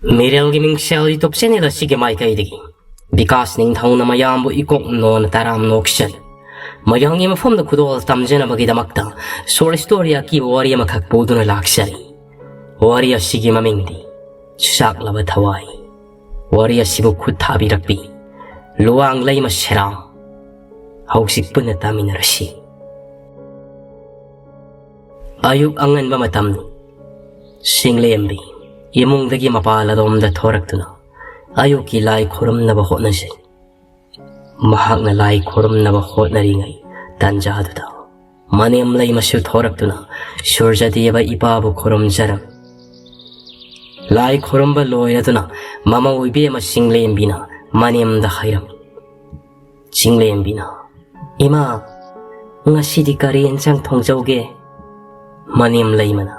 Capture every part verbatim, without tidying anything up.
ꯃꯤꯔꯦꯜꯒꯤ ꯃꯤꯡꯁꯦꯜ YouTube channel ꯑꯁꯤꯒꯤ ꯃꯥꯏꯀꯩꯗꯒꯤ ꯕꯤꯀꯥꯁ ꯅꯤꯡꯊꯧꯅ ꯃꯌꯥꯝꯕꯨ ꯏꯀꯣꯛ ꯅꯣꯟꯅ ꯇꯔꯥꯝ ꯅꯣꯛꯆꯔꯤ꯫ ꯃꯌꯥꯝꯒꯤ ꯃꯐꯝꯗ ꯈꯨꯗꯣꯜ ꯇꯝꯖꯅꯕꯒꯤꯗꯃꯛꯇ ꯁꯣꯔꯠ ꯁ꯭ꯇꯣꯔꯤ ꯑꯀꯤꯕ ꯋꯥꯔꯤ ꯑꯃꯈꯛ ꯄꯨꯗꯨꯅ ꯂꯥꯛꯆꯔꯤ꯫ ꯋꯥꯔꯤ ꯑꯁꯤꯒꯤ ꯃꯃꯤꯡꯗꯤ ꯆꯥꯛꯂꯕ ꯊꯋꯥꯏ꯫ ꯋꯥꯔꯤ ꯑꯁꯤꯕꯨ ꯈꯨꯠ ꯊꯥꯕꯤꯔꯛꯄꯤ ꯂꯨꯋꯥꯡ ꯂꯩꯃ ꯁꯦꯔꯥꯝ꯫ ꯍꯧꯖꯤꯛ ꯄꯨꯟꯅ ꯇꯥꯃꯤꯟꯅꯔꯁꯤ꯫ ꯑꯌꯨꯛ ꯑꯉꯟꯕ ꯃꯇꯝꯅꯤ꯫ ꯁꯤꯡꯂꯦꯝꯕꯤ ꯏꯃꯨꯡꯗꯒꯤ ꯃꯄꯥꯜ ꯑꯗꯣꯝꯗ ꯊꯣꯔꯛꯇꯨꯅ ꯑꯌꯨꯛꯀꯤ ꯂꯥꯏ ꯈꯨꯔꯨꯝꯅꯕ ꯍꯣꯠꯅꯖꯩ꯫ ꯃꯍꯥꯛꯅ ꯂꯥꯏ ꯈꯨꯔꯨꯝꯅꯕ ꯍꯣꯠꯅꯔꯤꯉꯩ ꯇꯥꯟꯖꯥꯗꯨꯗ ꯃꯅꯦꯝ ꯂꯩꯃꯁꯨ ꯊꯣꯔꯛꯇꯨꯅ ꯁꯨꯔꯖꯗꯦꯕ ꯏꯄꯥꯕꯨ ꯈꯨꯔꯨꯝꯖꯔꯝꯃꯤ꯫ ꯂꯥꯏ ꯈꯨꯔꯨꯝꯕ ꯂꯣꯏꯔꯗꯨꯅ ꯃꯃꯧ ꯏꯕꯦꯝꯃ ꯁꯤꯡꯂꯦꯝꯕꯤꯅ ꯃꯅꯦꯝꯗ ꯍꯥꯏꯔꯝꯃꯤ꯫ ꯁꯤꯡꯂꯦꯝꯕꯤꯅ, "ꯏꯃꯥ, ꯉꯁꯤꯗꯤ ꯀꯔꯤ ꯏꯟꯁꯥꯡ ꯊꯣꯡꯖꯧꯒꯦ?" ꯃꯅꯦꯝ ꯂꯩꯃꯅ,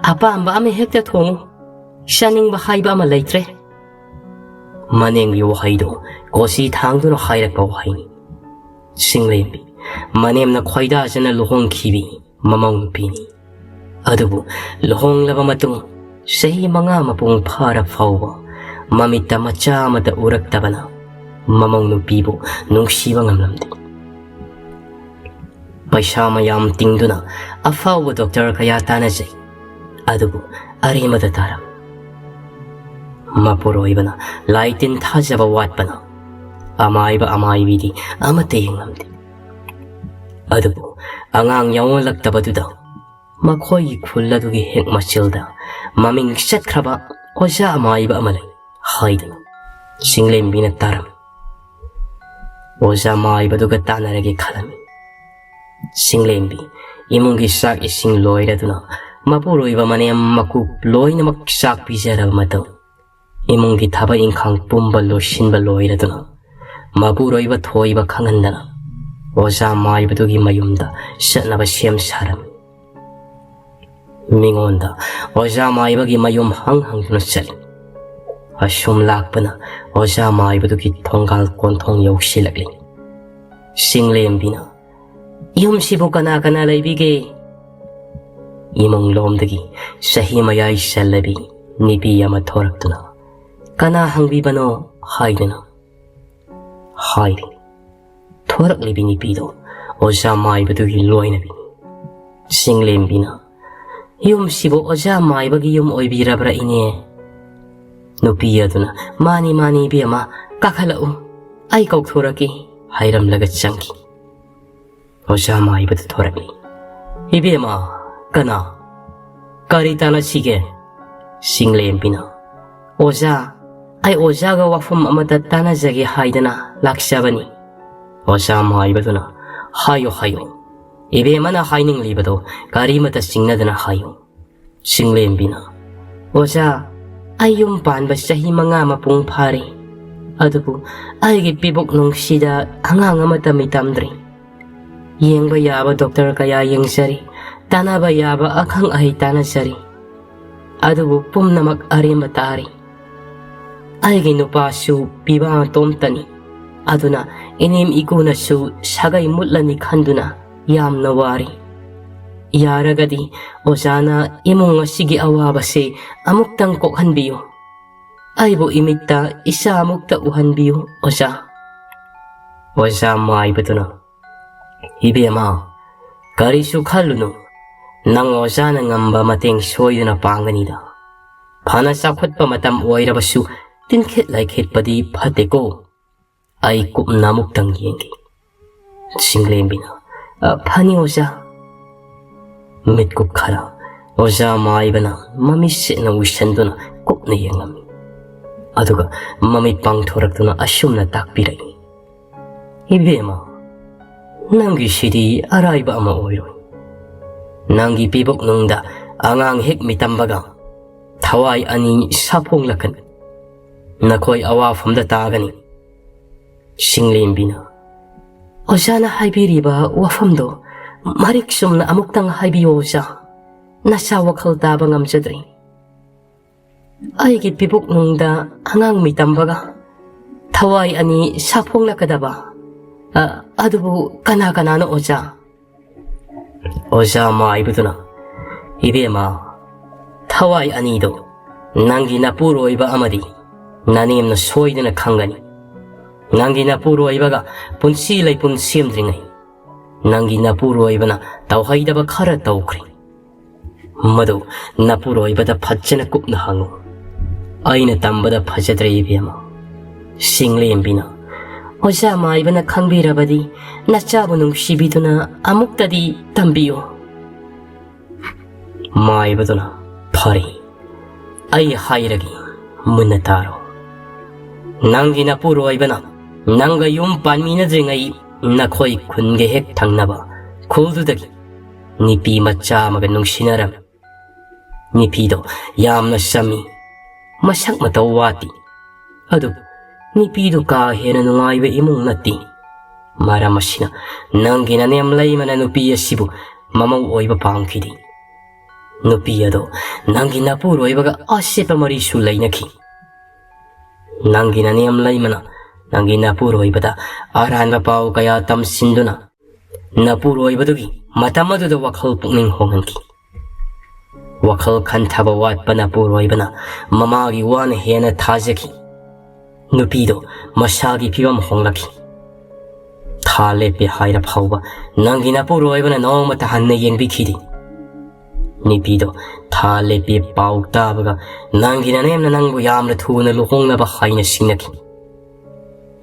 "ꯑꯄꯥꯝꯕ ꯑꯃ ꯍꯦꯛꯇ ꯊꯣꯡꯉꯨ, ꯆꯥꯅꯤꯡꯕ ꯍꯥꯏꯕ ꯑꯃ ꯂꯩꯇ꯭ꯔꯦ"꯫ ꯃꯅꯦꯝꯒꯤ ꯋꯥꯍꯩꯗꯨ ꯀꯣꯆꯤ ꯊꯥꯡꯗꯨꯅ ꯍꯥꯏꯔꯛꯄ ꯋꯥꯍꯩꯅꯤ꯫ ꯁꯤꯡꯂꯦꯝꯕꯤ ꯃꯅꯦꯝꯅ ꯈꯣꯏꯗꯥꯖꯅ ꯂꯨꯍꯣꯡꯈꯤꯕꯤ ꯃꯃꯧ ꯅꯨꯄꯤꯅꯤ꯫ ꯑꯗꯨꯕꯨ ꯂꯨꯍꯣꯡꯂꯕ ꯃꯇꯨꯡ ꯆꯍꯤ ꯃꯉꯥ ꯃꯄꯨꯡ ꯐꯥꯔ ꯐꯥꯎꯕ ꯃꯃꯤꯠꯇ ꯃꯆꯥ ꯑꯃꯠꯇ ꯎꯔꯛꯇꯕꯅ ꯃꯃꯧ ꯅꯨꯄꯤꯕꯨ ꯅꯨꯡꯁꯤꯕ ꯉꯝꯂꯝꯗꯦ꯫ ꯄꯩꯁꯥ ꯃꯌꯥꯝ ꯇꯤꯡꯗꯨꯅ ꯑꯐꯥꯎꯕ ꯗꯣꯛꯇꯔ ꯀꯌꯥ ꯇꯥꯟꯅꯖꯩ, ꯑꯗꯨꯕꯨ ꯑꯔꯦꯝꯕꯗ ꯇꯥꯔꯝꯃꯤ꯫ ꯃꯄꯨꯔꯣꯏꯕꯅ ꯂꯥꯏ ꯇꯤꯟ ꯊꯥꯖꯕ ꯋꯥꯠꯄꯅ ꯑꯃꯥꯏꯕ ꯑꯃꯥꯏꯕꯤꯗꯤ ꯑꯃꯠꯇ ꯌꯦꯡꯂꯝꯗꯦ꯫ ꯑꯗꯨꯕꯨ ꯑꯉꯥꯡ ꯌꯥꯑꯣꯜꯂꯛꯇꯕꯗꯨꯗ ꯃꯈꯣꯏꯒꯤ ꯈꯨꯜ ꯑꯗꯨꯒꯤ ꯍꯦꯛ ꯃꯆꯤꯜꯗ ꯃꯃꯤꯡ ꯆꯠꯈ꯭ꯔꯕ ꯑꯣꯖꯥ ꯑꯃꯥꯏꯕ ꯑꯃ ꯂꯩ ꯍꯥꯏꯗꯨꯅ ꯁꯤꯡꯂꯦꯝꯕꯤꯅ ꯇꯥꯔꯝꯃꯤ꯫ ꯑꯣꯖꯥ ꯃꯥꯏꯕꯗꯨꯒ ꯇꯥꯟꯅꯔꯒꯦ ꯈꯜꯂꯝꯃꯤ꯫ ꯁꯤꯡꯂꯦꯝꯕꯤ ꯏꯃꯨꯡꯒꯤ ꯆꯥꯛ ꯏꯁꯤꯡ ꯂꯣꯏꯔꯗꯨꯅ ꯃꯄꯨꯔꯣꯏꯕ ꯃꯅꯦꯝ ꯃꯀꯨꯞ ꯂꯣꯏꯅꯃꯛ ꯆꯥꯛ ꯄꯤꯖꯔꯕ ꯃꯇꯨꯡ ꯏꯃꯨꯡꯒꯤ ꯊꯕꯛ ꯏꯪꯈꯥꯡ ꯄꯨꯝꯕ ꯂꯣꯏꯁꯤꯟꯕ ꯂꯣꯏꯔꯗꯨꯅ ꯃꯄꯨꯔꯣꯏꯕ ꯊꯣꯏꯕ ꯈꯪꯍꯟꯗꯅ ꯑꯣꯖꯥ ꯃꯥꯏꯕꯗꯨꯒꯤ ꯃꯌꯨꯝꯗ ꯆꯠꯅꯕ ꯁꯦꯝ ꯁꯥꯔꯝꯃꯤ꯫ ꯃꯤꯉꯣꯟꯗ ꯑꯣꯖꯥ ꯃꯥꯏꯕꯒꯤ ꯃꯌꯨꯝ ꯍꯪ ꯍꯪꯗꯨꯅ ꯆꯠꯂꯤ꯫ ꯑꯁꯨꯝ ꯂꯥꯛꯄꯅ ꯑꯣꯖꯥ ꯃꯥꯏꯕꯗꯨꯒꯤ ꯊꯣꯡꯒꯥꯜ ꯀꯣꯟꯊꯣꯡ ꯌꯧꯁꯤꯜꯂꯛꯂꯤ꯫ ꯁꯤꯡꯂꯦꯝꯕꯤꯅ, "ꯌꯨꯝꯁꯤꯕꯨ ꯀꯅꯥ ꯀꯅꯥ ꯂꯩꯕꯤꯒꯦ?" ꯏꯃꯨꯡ ꯂꯣꯝꯗꯒꯤ ꯆꯍꯤ ꯃꯌꯥꯏ ꯆꯜꯂꯕꯤ ꯅꯨꯄꯤ ꯑꯃ ꯊꯣꯔꯛꯇꯨꯅ, "ꯀꯅꯥ ꯍꯪꯕꯤꯕꯅꯣ?" ꯍꯥꯏꯗꯨꯅ ꯍꯥꯏꯔꯤ꯫ ꯊꯣꯔꯛꯂꯤꯕꯤ ꯅꯨꯄꯤꯗꯣ ꯑꯣꯖꯥ ꯃꯥꯏꯕꯗꯨꯒꯤ ꯂꯣꯏꯅꯕꯤꯅꯤ꯫ ꯆꯤꯡꯂꯦꯝꯕꯤꯅ, "ꯌꯨꯝꯁꯤꯕꯨ ꯑꯣꯖꯥ ꯃꯥꯏꯕꯒꯤ ꯌꯨꯝ ꯑꯣꯏꯕꯤꯔꯕ꯭ꯔꯥ, ꯏꯅꯦ?" ꯅꯨꯄꯤ ꯑꯗꯨꯅ, "ꯃꯥꯅꯤ, ꯃꯥꯅꯤ, ꯏꯕꯦꯝꯃ, ꯀꯥꯈꯠꯂꯛꯎ, ꯑꯩ ꯀꯧꯊꯣꯔꯛꯀꯦ" ꯍꯥꯏꯔꯝꯂꯒ ꯆꯪꯈꯤ꯫ ꯑꯣꯖꯥ ꯃꯥꯏꯕꯗꯨ ꯊꯣꯔꯛꯏ꯫ "ꯏꯕꯦꯝꯃ, ꯀꯅꯥ? ꯀꯔꯤ ꯇꯥꯟꯅꯁꯤꯒꯦ?" ꯆꯤꯡꯂꯦꯝꯕꯤꯅ, "ꯑꯣꯖꯥ, ꯑꯩ ꯑꯣꯖꯥꯒ ꯋꯥꯐꯝ ꯑꯃꯇ ꯇꯥꯟꯅꯖꯒꯦ ꯍꯥꯏꯗꯅ ꯂꯥꯛꯆꯕꯅꯤ꯫" ꯑꯣꯖꯥ ꯃꯥꯏꯕꯗꯨꯅ, "ꯍꯥꯏꯌꯨ, ꯍꯥꯏꯌꯨ꯫ ꯏꯕꯦꯝꯃꯅ ꯍꯥꯏꯅꯤꯡꯂꯤꯕꯗꯣ ꯀꯔꯤꯃꯇ ꯆꯤꯡꯅꯗꯅ ꯍꯥꯏꯌꯨ꯫" ꯆꯤꯡꯂꯦꯝꯕꯤꯅ, "ꯑꯣꯖꯥ, ꯑꯩ ꯌꯨꯝ ꯄꯥꯟꯕ ꯆꯍꯤ ꯃꯉꯥ ꯃꯄꯨꯡ ꯐꯥꯔꯦ꯫ ꯑꯗꯨꯕꯨ ꯑꯩꯒꯤ ꯄꯤꯕꯨꯛ ꯅꯨꯡꯁꯤꯗ ꯑꯉꯥꯡ ꯑꯃꯠꯇ ꯃꯤꯇꯝꯗ꯭ꯔꯤ꯫ ꯌꯦꯡꯕ ꯌꯥꯕ ꯗꯣꯛꯇꯔ ꯀꯌꯥ ꯌꯦꯡꯖꯔꯤ, ꯇꯥꯟꯅꯕ ꯌꯥꯕ ꯑꯈꯪ ꯑꯍꯩ ꯇꯥꯟꯅꯖꯔꯤ꯫ ꯑꯗꯨꯕꯨ ꯄꯨꯝꯅꯃꯛ ꯑꯔꯦꯝꯕ ꯇꯥꯔꯤ꯫ ꯑꯩꯒꯤ ꯅꯨꯄꯥꯁꯨ ꯄꯤꯕꯥ ꯃꯇꯣꯝꯇꯅꯤ꯫ ꯑꯗꯨꯅ ꯏꯅꯦꯝ ꯏꯀꯨꯅꯁꯨ ꯁꯥꯒꯩ ꯃꯨꯠꯂꯅꯤ ꯈꯟꯗꯨꯅ ꯌꯥꯝꯅ ꯋꯥꯔꯤ꯫ ꯌꯥꯔꯒꯗꯤ ꯑꯣꯖꯥꯅ ꯏꯃꯨꯡ ꯑꯁꯤꯒꯤ ꯑꯋꯥꯕꯁꯦ ꯑꯃꯨꯛꯇꯪ ꯀꯣꯛꯍꯟꯕꯤꯌꯨ꯫ ꯑꯩꯕꯨ ꯏꯃꯤꯠꯇ ꯏꯆꯥ ꯑꯃꯨꯛꯇ ꯎꯍꯟꯕꯤꯌꯨ, ꯑꯣꯖꯥ꯫" ꯑꯣꯖꯥ ꯃꯥꯏꯕꯗꯨꯅ, "ꯏꯕꯦꯝꯃ, ꯀꯔꯤꯁꯨ ꯈꯜꯂꯨꯅꯨ꯫ ꯅꯪ ꯑꯣꯖꯥꯅ ꯉꯝꯕ ꯃꯇꯦꯡ ꯁꯣꯏꯗꯅ ꯄꯥꯡꯒꯅꯤꯗ꯫ ꯐꯅ ꯆꯥꯎꯈꯠꯄ ꯃꯇꯝ ꯑꯣꯏꯔꯕꯁꯨ ꯇꯤꯟꯈꯤꯠ ꯂꯥꯏꯈꯤꯠꯄꯗꯤ ꯐꯠꯇꯦꯀꯣ꯫ ꯑꯩ ꯀꯨꯞꯅ ꯑꯃꯨꯛꯇꯪ ꯌꯦꯡꯒꯦ꯫" ꯆꯤꯡꯂꯦꯝꯕꯤꯅ, "ꯑ, ꯐꯅꯤ, ꯑꯣꯖꯥ꯫" ꯃꯤꯠꯀꯨꯞ ꯈꯔ ꯑꯣꯖꯥ ꯃꯥꯏꯕꯅ ꯃꯃꯤꯠ ꯁꯦꯠꯅ ꯎꯏꯁꯟꯗꯨꯅ ꯀꯨꯞꯅ ꯌꯦꯡꯂꯝꯃꯤ꯫ ꯑꯗꯨꯒ ꯃꯃꯤꯠ ꯄꯥꯡꯊꯣꯔꯛꯇꯨꯅ ꯑꯁꯨꯝꯅ ꯇꯥꯛꯄꯤꯔꯛꯏ, "ꯏꯕꯦꯝꯃ, ꯅꯪꯒꯤꯁꯤꯗꯤ ꯑꯔꯥꯏꯕ ꯑꯃ ꯑꯣꯏꯔꯣꯏ꯫ ꯅꯪꯒꯤ ꯄꯤꯕꯨꯛꯅꯨꯡꯗ ꯑꯉꯥꯡ ꯍꯦꯛ ꯃꯤꯇꯝꯕꯒ ꯊꯋꯥꯏ ꯑꯅꯤ ꯁꯥꯐꯣꯡꯂꯛꯀꯅꯤ꯫ ꯅꯈꯣꯏ ꯑꯋꯥꯐꯝꯗ ꯇꯥꯒꯅꯤ꯫" ꯆꯤꯡꯂꯦꯝꯕꯤꯅ, "ꯑꯣꯖꯥꯅ ꯍꯥꯏꯕꯤꯔꯤꯕ ꯋꯥꯐꯝꯗꯣ ꯃꯔꯤꯛ ꯆꯨꯝꯅ ꯑꯃꯨꯛꯇꯪ ꯍꯥꯏꯕꯤꯌꯨ, ꯑꯣꯖꯥ꯫ ꯅꯆꯥ ꯋꯥꯈꯜ ꯇꯥꯕ ꯉꯝꯖꯗ꯭ꯔꯤ꯫ ꯑꯩꯒꯤ ꯄꯤꯕꯨꯛꯅꯨꯡꯗ ꯑꯉꯥꯡ ꯃꯤꯇꯝꯕꯒ ꯊꯋꯥꯏ ꯑꯅꯤ ꯁꯥꯐꯣꯡꯂꯛꯀꯗꯕ, ꯑ, ꯑꯗꯨꯕꯨ ꯀꯅꯥ ꯀꯅꯥꯅꯣ, ꯑꯣꯖꯥ?" ꯑꯣꯖꯥ ꯃꯥꯏꯕꯗꯨꯅ, "ꯏꯕꯦꯝꯃ, ꯊꯋꯥꯏ ꯑꯅꯤꯗꯣ ꯅꯪꯒꯤ ꯅꯄꯨꯔꯣꯏꯕ ꯑꯃꯗꯤ ꯅꯅꯦꯝꯅ ꯁꯣꯏꯗꯅ ꯈꯪꯒꯅꯤ꯫ ꯅꯪꯒꯤ ꯅꯄꯨꯔꯣꯏꯕꯒ ꯄꯨꯟꯁꯤ ꯂꯩꯄꯨꯟ ꯁꯦꯝꯗ꯭ꯔꯤꯉꯩ ꯅꯪꯒꯤ ꯅꯄꯨꯔꯣꯏꯕꯅ ꯇꯧꯍꯩꯗꯕ ꯈꯔ ꯇꯧꯈ꯭ꯔꯦ꯫ ꯃꯗꯨ ꯅꯄꯨꯔꯣꯏꯕꯗ ꯐꯖꯅ ꯀꯨꯞꯅ ꯍꯪꯉꯨ꯫ ꯑꯩꯅ ꯇꯝꯕꯗ ꯐꯖꯗ꯭ꯔꯦ ꯏꯕꯦꯝꯃ꯫ ꯆꯤꯡꯂꯦꯝꯕꯤꯅ, ꯑꯣꯖꯥ ꯃꯥꯏꯕꯅ ꯈꯪꯕꯤꯔꯕꯗꯤ ꯅꯆꯥꯕꯨ ꯅꯨꯡꯁꯤꯕꯤꯗꯨꯅ ꯑꯃꯨꯛꯇꯗꯤ ꯇꯝꯕꯤꯌꯨ꯫ ꯃꯥꯏꯕꯗꯨꯅ, ꯐꯔꯦ, ꯑꯩ ꯍꯥꯏꯔꯒꯦ, ꯃꯨꯟꯅ ꯇꯥꯔꯣ꯫ ꯅꯪꯒꯤ ꯅꯄꯨꯔꯣꯏꯕꯅ ꯅꯪꯒ ꯌꯨꯝ ꯄꯥꯟꯃꯤꯟꯅꯗ꯭ꯔꯤꯉꯩ ꯅꯈꯣꯏ ꯈꯨꯟꯒ ꯍꯦꯛ ꯊꯪꯅꯕ ꯈꯨꯜꯗꯨꯗꯒꯤ ꯅꯨꯄꯤ ꯃꯆꯥ ꯑꯃꯒ ꯅꯨꯡꯁꯤꯅꯔꯝꯃꯤ꯫ ꯅꯨꯄꯤꯗꯣ ꯌꯥꯝꯅ ꯆꯝꯃꯤ, ꯃꯁꯛ ꯃꯇꯧ ꯋꯥꯠꯇꯦ꯫ ꯑꯗꯨꯕꯨ ꯅꯨꯄꯤꯗꯨ ꯀꯥ ꯍꯦꯟꯅ ꯅꯨꯡꯉꯥꯏꯕ ꯏꯃꯨꯡ ꯅꯠꯇꯦ꯫ ꯃꯔꯝ ꯑꯁꯤꯅ ꯅꯪꯒꯤ ꯅꯅꯦꯝ ꯂꯩꯃꯅ ꯅꯨꯄꯤ ꯑꯁꯤꯕꯨ ꯃꯃꯧ ꯑꯣꯏꯕ ꯄꯥꯝꯈꯤꯗꯦ꯫ ꯅꯨꯄꯤ ꯑꯗꯣ ꯅꯪꯒꯤ ꯅꯄꯨꯔꯣꯏꯕꯒ ꯑꯆꯦꯠꯄ ꯃꯔꯤꯁꯨ ꯂꯩꯅꯈꯤ꯫ ꯅꯪꯒꯤ ꯅꯅꯦꯝ ꯂꯩꯃꯅ ꯅꯪꯒꯤ ꯅꯄꯨꯔꯣꯏꯕꯗ ꯑꯔꯥꯟꯕ ꯄꯥꯎ ꯀꯌꯥ ꯇꯝꯁꯤꯟꯗꯨꯅ ꯅꯄꯨꯔꯣꯏꯕꯗꯨꯒꯤ ꯃꯇꯝ ꯑꯗꯨꯗ ꯋꯥꯈꯜ ꯄꯨꯛꯅꯤꯡ ꯍꯣꯡꯍꯟꯈꯤ꯫ ꯋꯥꯈꯜ ꯈꯟꯊꯕ ꯋꯥꯠꯄ ꯅꯄꯨꯔꯣꯏꯕꯅ ꯃꯃꯥꯒꯤ ꯋꯥꯅ ꯍꯦꯟꯅ ꯊꯥꯖꯈꯤ꯫ ꯅꯨꯄꯤꯗꯣ ꯃꯁꯥꯒꯤ ꯐꯤꯕꯝ ꯍꯣꯡꯂꯛꯈꯤ꯫ ꯊꯥ ꯂꯦꯞꯄꯦ ꯍꯥꯏꯔ ꯐꯥꯎꯕ ꯅꯪꯒꯤ ꯅꯄꯨꯔꯣꯏꯕꯅ ꯅꯣꯡꯃꯇ ꯍꯟꯅ ꯌꯦꯡꯕꯤꯈꯤꯗꯦ꯫ ꯅꯨꯄꯤꯗꯣ ꯊꯥ ꯂꯦꯞꯄꯦ ꯄꯥꯎ ꯇꯥꯕꯒ ꯅꯪꯒꯤ ꯅꯅꯦꯝꯅ ꯅꯪꯕꯨ ꯌꯥꯝꯅ ꯊꯨꯅ ꯂꯨꯍꯣꯡꯅꯕ ꯍꯥꯏꯅ ꯁꯤꯡꯅꯈꯤ꯫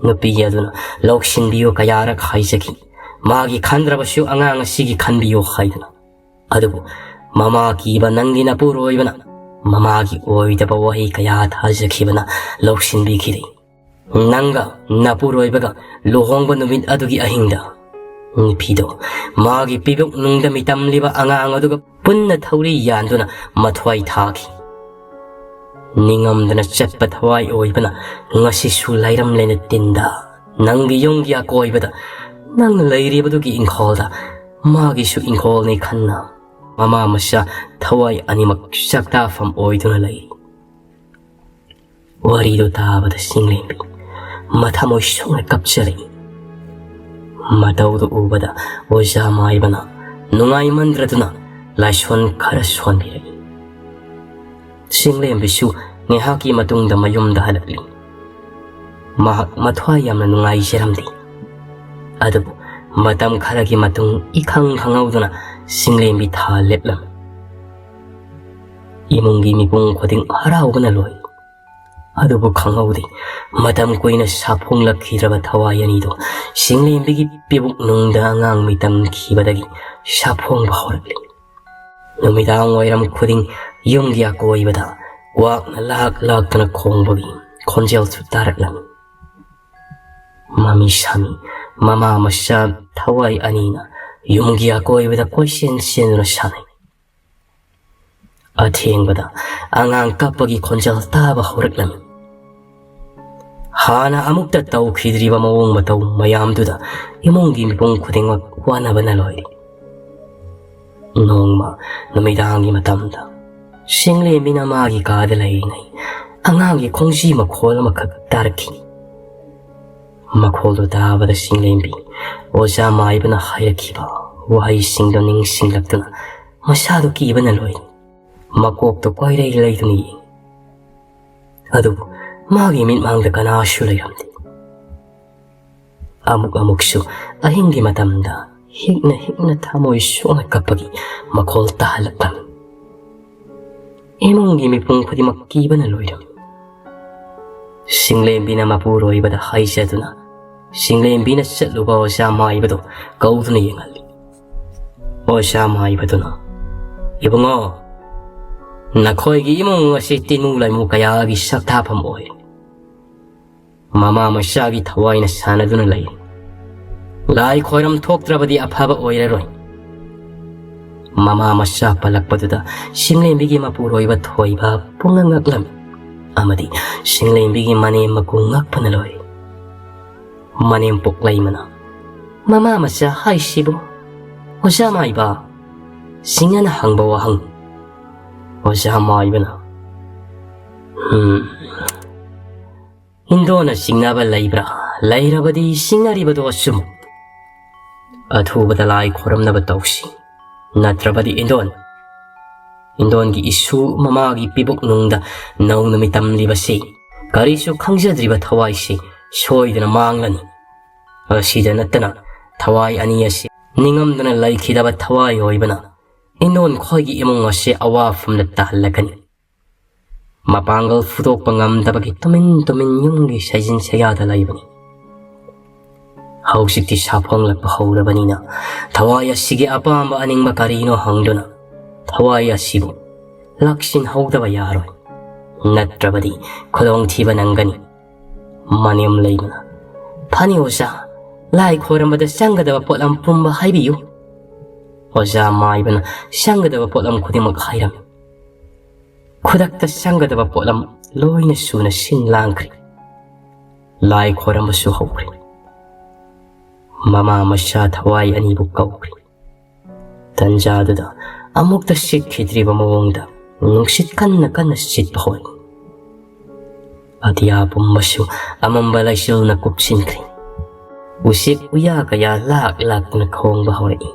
ꯅꯨꯄꯤ ꯑꯗꯨꯅ ꯂꯧꯁꯤꯟꯕꯤꯌꯨ ꯀꯌꯥꯔꯛ ꯍꯥꯏꯖꯈꯤ, ꯃꯥꯒꯤ ꯈꯟꯗ꯭ꯔꯕꯁꯨ ꯑꯉꯥꯡ ꯑꯁꯤꯒꯤ ꯈꯟꯕꯤꯌꯨ ꯍꯥꯏꯗꯨꯅ꯫ ꯑꯗꯨꯕꯨ ꯃꯃꯥ ꯀꯤꯕ ꯅꯪꯒꯤ ꯅꯄꯨꯔꯣꯏꯕꯅ ꯃꯃꯥꯒꯤ ꯑꯣꯏꯗꯕ ꯋꯥꯍꯩ ꯀꯌꯥ ꯊꯥꯖꯈꯤꯕꯅ ꯂꯧꯁꯤꯟꯕꯤꯈꯤꯗꯦ꯫ ꯅꯪꯒ ꯅꯄꯨꯔꯣꯏꯕꯒ ꯂꯨꯍꯣꯡꯕ ꯅꯨꯃꯤꯠ ꯑꯗꯨꯒꯤ ꯑꯍꯤꯡꯗ ꯅꯨꯄꯤꯗꯣ ꯃꯥꯒꯤ ꯄꯤꯕꯨꯛ ꯅꯨꯡꯗ ꯃꯤꯇꯝꯂꯤꯕ ꯑꯉꯥꯡ ꯑꯗꯨꯒ ꯄꯨꯟꯅ ꯊꯧꯔꯤ ꯌꯥꯟꯗꯨꯅ ꯃꯊ꯭ꯋꯥꯏ ꯊꯥꯈꯤ꯫ ꯅꯤꯡꯉꯝꯗꯅ ꯆꯠꯄ ꯊꯋꯥꯏ ꯑꯣꯏꯕꯅ ꯉꯁꯤꯁꯨ ꯂꯩꯔꯝꯂꯦꯅ ꯇꯤꯟꯗ ꯅꯪꯒꯤ ꯌꯨꯝꯒꯤ ꯑꯀꯣꯏꯕꯗ ꯅꯪꯅ ꯂꯩꯔꯤꯕꯗꯨꯒꯤ ꯏꯪꯈꯣꯜꯗ ꯃꯥꯒꯤꯁꯨ ꯏꯪꯈꯣꯜꯅꯤ ꯈꯟꯅ ꯃꯃꯥ ꯃꯆꯥ ꯊꯋꯥꯏ ꯑꯅꯤꯃꯛ ꯆꯥꯛꯇꯥꯐꯝ ꯑꯣꯏꯗꯨꯅ ꯂꯩ꯫ ꯋꯥꯔꯤꯗꯨ ꯇꯥꯕꯗ ꯆꯤꯡꯂꯦꯝꯕꯤ ꯃꯊꯃꯣꯏ ꯁꯣꯛꯅ ꯀꯞꯆꯔꯛꯏ꯫ ꯃꯇꯧꯗꯨ ꯎꯕꯗ ꯑꯣꯖꯥ ꯃꯥꯏꯕꯅ ꯅꯨꯡꯉꯥꯏꯃꯟꯗ꯭ꯔꯗꯨꯅ ꯂꯥꯏꯁꯣꯟ ꯈꯔ ꯁꯣꯟꯕꯤꯔꯛꯏ꯫ ꯁꯤꯡꯂꯦꯝꯕꯤꯁꯨ ꯉꯥꯏꯍꯥꯛꯀꯤ ꯃꯇꯨꯡꯗ ꯃꯌꯨꯝꯗ ꯍꯜꯂꯛꯂꯤ꯫ ꯃꯍꯥꯛ ꯃꯊ꯭ꯋꯥꯏ ꯌꯥꯝꯅ ꯅꯨꯡꯉꯥꯏꯖꯔꯝꯗꯦ꯫ ꯑꯗꯨꯕꯨ ꯃꯇꯝ ꯈꯔꯒꯤ ꯃꯇꯨꯡ ꯏꯈꯪ ꯈꯪꯍꯧꯗꯅ ꯁꯤꯡꯂꯦꯝꯕꯤ ꯊꯥ ꯂꯦꯞꯂꯝꯃꯤ꯫ ꯏꯃꯨꯡꯒꯤ ꯃꯤꯄꯨꯝ ꯈꯨꯗꯤꯡ ꯍꯔꯥꯎꯕꯅ ꯂꯣꯏ꯫ ꯑꯗꯨꯕꯨ ꯈꯪꯍꯧꯗꯦ, ꯃꯇꯝ ꯀꯨꯏꯅ ꯁꯥꯐꯣꯡꯂꯛꯈꯤꯗ꯭ꯔꯕ ꯊꯋꯥꯏ ꯑꯅꯤꯗꯣ ꯁꯤꯡꯂꯦꯝꯕꯤꯒꯤ ꯄꯤꯕꯨꯛ ꯅꯨꯡꯗ ꯑꯉꯥꯡ ꯃꯤꯇꯝꯈꯤꯕꯗꯒꯤ ꯁꯥꯐꯣꯡꯕ ꯍꯧꯔꯛꯂꯤ꯫ ꯅꯨꯃꯤꯗꯥꯡ ꯋꯥꯏꯔꯝ ꯈꯨꯗꯤꯡ ꯌꯨꯝꯒꯤ ꯑꯀꯣꯏꯕꯗ ꯀ꯭ꯋꯥꯛꯅ ꯂꯥꯛ ꯂꯥꯛꯇꯅ ꯈꯣꯡꯕꯒꯤ ꯈꯣꯟꯖꯦꯜꯁꯨ ꯇꯥꯔꯛꯂꯝꯃꯤ꯫ ꯃꯃꯤ ꯁꯥꯃꯤ ꯃꯃꯥ ꯃꯆꯥ ꯊꯋꯥꯏ ꯑꯅꯤꯅ ꯌꯨꯝꯒꯤ ꯑꯀꯣꯏꯕꯗ ꯀꯣꯏꯆꯦꯟ ꯆꯦꯟꯗꯨꯅ ꯁꯥꯟꯅꯩ꯫ ꯑꯊꯦꯡꯕꯗ ꯑꯉꯥꯡ ꯀꯞꯄꯒꯤ ꯈꯣꯟꯖꯦꯜ ꯇꯥꯕ ꯍꯧꯔꯛꯂꯝꯃꯤ꯫ ꯍꯥꯟꯅ ꯑꯃꯨꯛꯇ ꯇꯧꯈꯤꯗ꯭ꯔꯤꯕ ꯃꯑꯣꯡ ꯃꯇꯧ ꯃꯌꯥꯝꯗꯨꯗ ꯏꯃꯨꯡꯒꯤ ꯃꯤꯄꯨꯝ ꯈꯨꯗꯤꯡꯃꯛ ꯋꯥꯅꯕꯅ ꯂꯣꯏꯔꯤ꯫ ꯅꯣꯡꯃ ꯅꯨꯃꯤꯗꯥꯡꯒꯤ ꯃꯇꯝꯗ ꯁꯤꯡꯂꯦꯝꯕꯤꯅ ꯃꯥꯒꯤ ꯀꯥꯗ ꯂꯩꯔꯤꯉꯩ ꯑꯉꯥꯡꯒꯤ ꯈꯣꯡꯖꯤ ꯃꯈꯣꯜ ꯑꯃꯈꯛ ꯇꯥꯔꯛꯈꯤ꯫ ꯃꯈꯣꯜꯗꯨ ꯇꯥꯕꯗ ꯁꯤꯡꯂꯦꯝꯕꯤ ꯑꯣꯖꯥ ꯃꯥꯏꯕꯅ ꯍꯥꯏꯔꯛꯈꯤꯕ ꯋꯥꯍꯩꯁꯤꯡꯗꯨ ꯅꯤꯡꯁꯤꯡꯂꯛꯇꯨꯅ ꯃꯁꯥꯗꯨ ꯀꯤꯕꯅ ꯂꯣꯏꯔꯤ꯫ ꯃꯀꯣꯛꯇꯨ ꯀꯣꯏꯔꯩ ꯂꯩꯗꯨꯅ ꯌꯦꯡꯉꯤ꯫ ꯑꯗꯨꯕꯨ ꯃꯥꯒꯤ ꯃꯤꯠꯃꯥꯡꯗ ꯀꯅꯥꯁꯨ ꯂꯩꯔꯝꯗꯦ꯫ ꯑꯃꯨꯛ ꯑꯃꯨꯛꯁꯨ ꯑꯍꯤꯡꯒꯤ ꯃꯇꯝꯗ ꯍꯤꯛꯅ ꯍꯤꯛꯅ ꯊꯃꯣꯏ ꯁꯣꯛꯅ ꯀꯞꯄꯒꯤ ꯃꯈꯣꯜ ꯇꯥꯍꯜꯂꯛꯂꯝꯃꯤ꯫ ꯏꯃꯨꯡꯒꯤ ꯃꯤꯄꯨꯝ ꯈꯨꯗꯤꯡꯃꯛ ꯀꯤꯕꯅ ꯂꯣꯏꯔꯝꯃꯤ꯫ ꯁꯤꯡꯂꯦꯝꯕꯤꯅ ꯃꯄꯨꯔꯣꯏꯕꯗ ꯍꯥꯏꯖꯗꯨꯅ ꯁꯤꯡꯂꯦꯝꯕꯤꯅ ꯆꯠꯂꯨꯕ ꯑꯣꯖꯥ ꯃꯥꯏꯕꯗꯨ ꯀꯧꯗꯨꯅ ꯌꯦꯡꯍꯜꯂꯤ꯫ ꯑꯣꯖꯥ ꯃꯥꯏꯕꯗꯨꯅ, "ꯏꯕꯨꯡꯉꯣ, ꯅꯈꯣꯏꯒꯤ ꯏꯃꯨꯡ ꯑꯁꯤ ꯇꯤꯅꯨ ꯂꯩꯃꯨ ꯀꯌꯥꯒꯤ ꯁꯛꯊꯥꯐꯝ ꯑꯣꯏ꯫ ꯃꯃꯥ ꯃꯆꯥꯒꯤ ꯊꯋꯥꯏꯅ ꯁꯥꯟꯅꯗꯨꯅ ꯂꯩ꯫ ꯂꯥꯏ ꯈꯣꯏꯔꯝ ꯊꯣꯛꯇ꯭ꯔꯕꯗꯤ ꯑꯐꯕ ꯑꯣꯏꯔꯔꯣꯏ꯫" ꯃꯃꯥ ꯃꯆꯥ ꯄꯜꯂꯛꯄꯗꯨꯗ ꯁꯤꯡꯂꯦꯝꯕꯤꯒꯤ ꯃꯄꯨꯔꯣꯏꯕ ꯊꯣꯏꯕ ꯄꯨꯡꯉꯛ ꯉꯛꯂꯝꯃꯤ ꯑꯃꯗꯤ ꯁꯤꯡꯂꯦꯝꯕꯤꯒꯤ ꯃꯅꯦꯝ ꯃꯀꯨ ꯉꯛꯄꯅ ꯂꯣꯏꯔꯤ꯫ ꯃꯅꯦꯝꯄꯣꯛ ꯂꯩꯃꯅ, "ꯃꯃꯥ ꯃꯆꯥ ꯍꯥꯏꯁꯤꯕꯨ ꯑꯣꯖꯥ ꯃꯥꯏꯕ?" ꯁꯤꯡꯅꯅ ꯍꯪꯕ ꯋꯥꯍꯪ꯫ ꯑꯣꯖꯥ ꯃꯥꯏꯕꯅ, "ꯎꯝ, ꯏꯟꯗꯣꯅ ꯆꯤꯡꯅꯕ ꯂꯩꯕ꯭ꯔꯥ? ꯂꯩꯔꯕꯗꯤ ꯆꯤꯡꯅꯔꯤꯕꯗꯣ ꯑꯆꯨꯝ꯫ ꯑꯊꯨꯕꯗ ꯂꯥꯏ ꯈꯣꯏꯔꯝꯅꯕ ꯇꯧꯁꯤ, ꯅꯠꯇ꯭ꯔꯕꯗꯤ ꯏꯟꯗꯣꯟ ꯏꯟꯗꯣꯟꯒꯤ ꯏꯁꯨ ꯃꯃꯥꯒꯤ ꯄꯤꯕꯨꯛꯅꯨꯡꯗ ꯅꯧꯅ ꯃꯤꯇꯝꯂꯤꯕꯁꯤ ꯀꯔꯤꯁꯨ ꯈꯪꯖꯗ꯭ꯔꯤꯕ ꯊꯋꯥꯏꯁꯤ ꯁꯣꯏꯗꯅ ꯃꯥꯡꯂꯅꯤ꯫ ꯑꯁꯤꯗ ꯅꯠꯇꯅ ꯊꯋꯥꯏ ꯑꯅꯤ ꯑꯁꯤ ꯅꯤꯡꯉꯝꯗꯅ ꯂꯩꯈꯤꯗꯕ ꯊꯋꯥꯏ ꯑꯣꯏꯕꯅ ꯏꯟꯗꯣꯟ ꯈꯣꯏꯒꯤ ꯏꯃꯨꯡ ꯑꯁꯤ ꯑꯋꯥꯐꯝꯗ ꯇꯥꯍꯜꯂꯛꯀꯅꯤ꯫ ꯃꯄꯥꯡꯒꯜ ꯐꯨꯗꯣꯛꯄ ꯉꯝꯗꯕꯒꯤ ꯇꯨꯃꯤꯟ ꯇꯨꯃꯤꯟ ꯌꯨꯝꯒꯤ ꯁꯩꯖꯤꯟ ꯁꯩꯌꯥꯗ ꯂꯩꯕꯅꯤ꯫ ꯍꯧꯖꯤꯛꯇꯤ ꯁꯥꯐꯣꯡꯂꯛꯄ ꯍꯧꯔꯕꯅꯤꯅ ꯊꯋꯥꯏ ꯑꯁꯤꯒꯤ ꯑꯄꯥꯝꯕ ꯑꯅꯤꯡꯕ ꯀꯔꯤꯅꯣ ꯍꯪꯗꯨꯅ ꯊꯋꯥꯏ ꯑꯁꯤꯕꯨ ꯂꯥꯛꯁꯤꯟꯍꯧꯗꯕ ꯌꯥꯔꯣꯏ꯫ ꯅꯠꯇ꯭ꯔꯕꯗꯤ ꯈꯨꯗꯣꯡꯊꯤꯕ ꯅꯪꯒꯅꯤ꯫ ꯃꯅꯦꯝ ꯂꯩꯃꯅ, "ꯐꯅꯤ ꯑꯣꯖꯥ, ꯂꯥꯏ ꯈꯣꯏꯔꯝꯕꯗ ꯆꯪꯒꯗꯕ ꯄꯣꯠꯂꯝ ꯄꯨꯝꯕ ꯍꯥꯏꯕꯤꯌꯨ꯫" ꯑꯣꯖꯥ ꯃꯥꯏꯕꯅ ꯆꯪꯒꯗꯕ ꯄꯣꯠꯂꯝ ꯈꯨꯗꯤꯡꯃꯛ ꯍꯥꯏꯔꯝꯃꯤ꯫ ꯈꯨꯗꯛꯇ ꯆꯪꯒꯗꯕ ꯄꯣꯠꯂꯝ ꯂꯣꯏꯅ ꯁꯨꯅ ꯁꯤꯟ ꯂꯥꯡꯈ꯭ꯔꯦ꯫ ꯂꯥꯏ ꯈꯣꯏꯔꯝꯕꯁꯨ ꯍꯧꯈ꯭ꯔꯦ꯫ ꯃꯃꯥ ꯃꯆꯥ ꯊꯋꯥꯏ ꯑꯅꯤꯕꯨ ꯀꯧꯈ꯭ꯔꯦ꯫ ꯇꯟꯖꯥꯗꯨꯗ ꯑꯃꯨꯛꯇ ꯁꯤꯠꯈꯤꯗ꯭ꯔꯤꯕ ꯃꯑꯣꯡꯗ ꯅꯨꯡꯁꯤꯠ ꯀꯟꯅ ꯀꯟꯅ ꯁꯤꯠꯄ ꯍꯧꯔꯛꯏ꯫ ꯑꯇꯤꯌꯥ ꯄꯨꯝꯕꯁꯨ ꯑꯃꯝꯕ ꯂꯩꯆꯤꯜꯅ ꯀꯨꯞꯁꯤꯟꯈ꯭ꯔꯦ꯫ ꯎꯆꯦꯛ ꯎꯌꯥ ꯀꯌꯥ ꯂꯥꯛ ꯂꯥꯛꯇꯨꯅ ꯈꯣꯡꯕ ꯍꯧꯔꯛꯏ꯫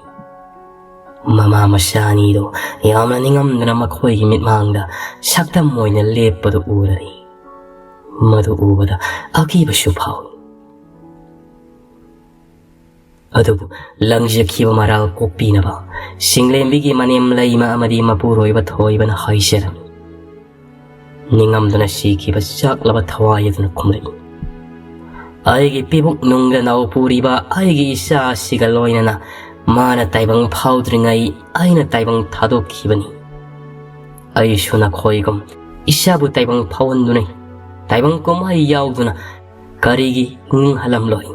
ꯃꯃꯥ ꯃꯆꯥ ꯑꯅꯤꯗꯨ ꯌꯥꯝꯅ ꯅꯤꯡꯉꯝꯗꯅ ꯃꯈꯣꯏꯒꯤ ꯃꯤꯠꯃꯥꯡꯗ ꯁꯛꯇꯝ ꯑꯣꯏꯅ ꯂꯦꯞꯄꯗꯨ ꯎꯔꯔꯤ꯫ ꯃꯗꯨ ꯎꯕꯗ ꯑꯀꯤꯕꯁꯨ ꯐꯥꯎꯏ꯫ ꯑꯗꯨꯕꯨ ꯂꯪꯖꯈꯤꯕ ꯃꯔꯥꯜ ꯀꯣꯛꯄꯤꯅꯕ ꯆꯤꯡꯂꯦꯝꯕꯤꯒꯤ ꯃꯅꯦꯝ ꯂꯩꯃ ꯑꯃꯗꯤ ꯃꯄꯨꯔꯣꯏꯕ ꯊꯣꯏꯕꯅ ꯍꯥꯏꯖꯔꯝꯃꯤ꯫ ꯅꯤꯡꯉꯝꯗꯅ ꯁꯤꯈꯤꯕ ꯆꯥꯛꯂꯕ ꯊꯋꯥꯏ ꯑꯗꯨꯅ ꯈꯨꯝꯂꯛꯏ, "ꯑꯩꯒꯤ ꯄꯤꯕꯨꯛ ꯅꯨꯡꯗ ꯅꯧ ꯄꯨꯔꯤꯕ ꯑꯩꯒꯤ ꯏꯆꯥ ꯑꯁꯤꯒ ꯂꯣꯏꯅꯅ ꯃꯥꯅ ꯇꯥꯏꯕꯪ ꯐꯥꯎꯗ꯭ꯔꯤꯉꯩ ꯑꯩꯅ ꯇꯥꯏꯕꯪ ꯊꯥꯗꯣꯛꯈꯤꯕꯅꯤ꯫ ꯑꯩꯁꯨ ꯅꯈꯣꯏꯒꯨꯝ ꯏꯆꯥꯕꯨ ꯇꯥꯏꯕꯪ ꯐꯥꯎꯍꯟꯗꯨꯅ ꯇꯥꯏꯕꯪ ꯀꯨꯝꯍꯩ ꯌꯥꯎꯗꯨꯅ ꯀꯔꯤꯒꯤ ꯍꯤꯡꯍꯜꯂꯝꯂꯣꯏ?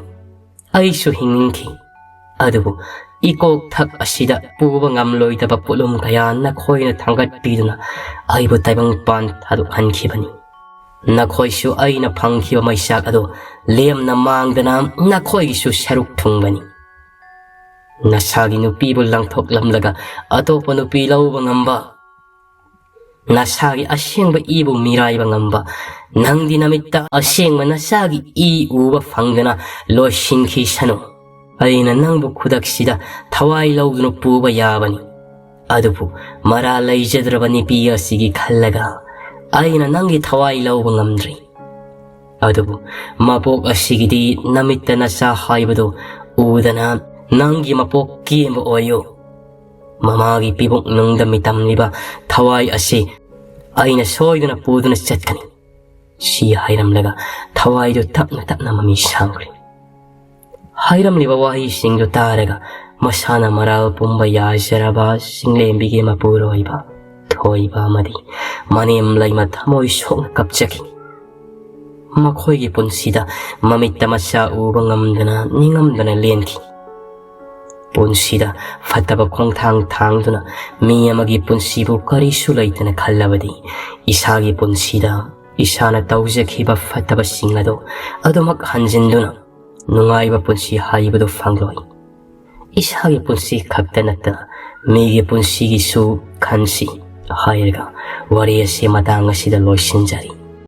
ꯑꯩꯁꯨ ꯍꯤꯡꯅꯤꯡꯈꯤ꯫ ꯑꯗꯨꯕꯨ ꯏꯀꯣꯛ ꯊꯛ ꯑꯁꯤꯗ ꯄꯨꯕ ꯉꯝꯂꯣꯏꯗꯕ ꯄꯣꯠꯂꯨꯝ ꯀꯌꯥ ꯅꯈꯣꯏꯅ ꯊꯥꯡꯒꯠꯄꯤꯗꯨꯅ ꯑꯩꯕꯨ ꯇꯥꯏꯕꯪꯄꯥꯟ ꯊꯥꯗꯣꯛꯍꯟꯈꯤꯕꯅꯤ꯫ ꯅꯈꯣꯏꯁꯨ ꯑꯩꯅ ꯐꯪꯈꯤꯕ ꯃꯩꯆꯥꯛ ꯑꯗꯨ ꯂꯦꯝꯅ ꯃꯥꯡꯗꯅ ꯅꯈꯣꯏꯒꯤꯁꯨ ꯁꯔꯨꯛ ꯊꯨꯡꯕꯅꯤ꯫ ꯅꯁꯥꯒꯤ ꯅꯨꯄꯤꯕꯨ ꯂꯪꯊꯣꯛꯂꯝꯂꯒ ꯑꯇꯣꯞꯄ ꯅꯨꯄꯤ ꯂꯧꯕ ꯉꯝꯕ, ꯅꯁꯥꯒꯤ ꯑꯁꯦꯡꯕ ꯏꯕꯨ ꯃꯤꯔꯥꯏꯕ ꯉꯝꯕ, ꯅꯪꯗꯤ ꯅꯃꯤꯠꯇ ꯑꯁꯦꯡꯕ ꯅꯁꯥꯒꯤ ꯏ ꯎꯕ ꯐꯪꯗꯅ ꯂꯣꯏꯁꯤꯟꯈꯤꯁꯅꯨ꯫ ꯑꯩꯅ ꯅꯪꯕꯨ ꯈꯨꯗꯛꯁꯤꯗ ꯊꯋꯥꯏ ꯂꯧꯗꯨꯅ ꯄꯨꯕ ꯌꯥꯕꯅꯤ꯫ ꯑꯗꯨꯕꯨ ꯃꯔꯥꯜ ꯂꯩꯖꯗ꯭ꯔꯕ ꯅꯨꯄꯤ ꯑꯁꯤꯒꯤ ꯈꯜꯂꯒ ꯑꯩꯅ ꯅꯪꯒꯤ ꯊꯋꯥꯏ ꯂꯧꯕ ꯉꯝꯗ꯭ꯔꯤ꯫ ꯑꯗꯨꯕꯨ ꯃꯄꯣꯛ ꯑꯁꯤꯒꯤꯗꯤ ꯅꯃꯤꯠꯇ ꯅꯆꯥ ꯍꯥꯏꯕꯗꯨ ꯎꯗꯅ ꯅꯪꯒꯤ ꯃꯄꯣꯛ ꯀꯦꯝꯕ ꯑꯣꯏꯌꯨ꯫ ꯃꯃꯥꯒꯤ ꯄꯤꯕꯨꯛꯅꯨꯡꯗ ꯃꯤꯇꯝꯂꯤꯕ ꯊꯋꯥꯏ ꯑꯁꯤ ꯑꯩꯅ ꯁꯣꯏꯗꯅ ꯄꯨꯗꯨꯅ ꯆꯠꯀꯅꯤ꯫ ꯁꯤ ꯍꯥꯏꯔꯝꯂꯒ ꯊꯋꯥꯏꯗꯨ ꯇꯞꯅ ꯇꯞꯅ ꯃꯃꯤ ꯁꯥꯡꯈ꯭ꯔꯦ꯫ ꯍꯥꯏꯔꯝꯂꯤꯕ ꯋꯥꯍꯩꯁꯤꯡꯗꯨ ꯇꯥꯔꯒ ꯃꯁꯥꯅ ꯃꯔꯥꯜ ꯄꯨꯝꯕ ꯌꯥꯖꯔꯕ ꯆꯤꯡꯂꯦꯝꯕꯤꯒꯤ ꯃꯄꯨꯔꯣꯏꯕ ꯊꯣꯏꯕ ꯑꯃꯗꯤ ꯃꯅꯦꯝ ꯂꯩꯃ ꯊꯃꯣꯏ ꯁꯣꯛꯅ ꯀꯞꯆꯈꯤ꯫ ꯃꯈꯣꯏꯒꯤ ꯄꯨꯟꯁꯤꯗ ꯃꯃꯤꯠꯇ ꯃꯆꯥ ꯎꯕ ꯉꯝꯗꯅ ꯅꯤꯡꯉꯝꯗꯅ ꯂꯦꯟꯈꯤ꯫ ꯄꯨꯟꯁꯤꯗ ꯐꯠꯇꯕ ꯈꯣꯡꯊꯥꯡ ꯊꯥꯡꯗꯨꯅ ꯃꯤ ꯑꯃꯒꯤ ꯄꯨꯟꯁꯤꯕꯨ ꯀꯔꯤꯁꯨ ꯂꯩꯇꯅ ꯈꯜꯂꯕꯗꯤ ꯏꯁꯥꯒꯤ ꯄꯨꯟꯁꯤꯗ ꯏꯁꯥꯅ ꯇꯧꯖꯈꯤꯕ ꯐꯠꯇꯕꯁꯤꯡ ꯑꯗꯨ ꯑꯗꯨꯃꯛ ꯍꯟꯖꯤꯟꯗꯨꯅ ꯅꯨꯡꯉꯥꯏꯕ ꯄꯨꯟꯁꯤ ꯍꯥꯏꯕꯗꯨ ꯐꯪꯂꯣꯏ꯫ ꯏꯁꯥꯒꯤ ꯄꯨꯟꯁꯤ ꯈꯛꯇ ꯅꯠꯇꯅ ꯃꯤꯒꯤ ꯄꯨꯟꯁꯤꯒꯤꯁꯨ ꯈꯟꯁꯤ ꯍꯥꯏꯔꯒ ꯋꯥꯔꯤ ꯑꯁꯤ ꯃꯇꯥꯡ ꯑꯁꯤꯗ ꯂꯣꯏꯁꯤꯟꯖꯔꯤ꯫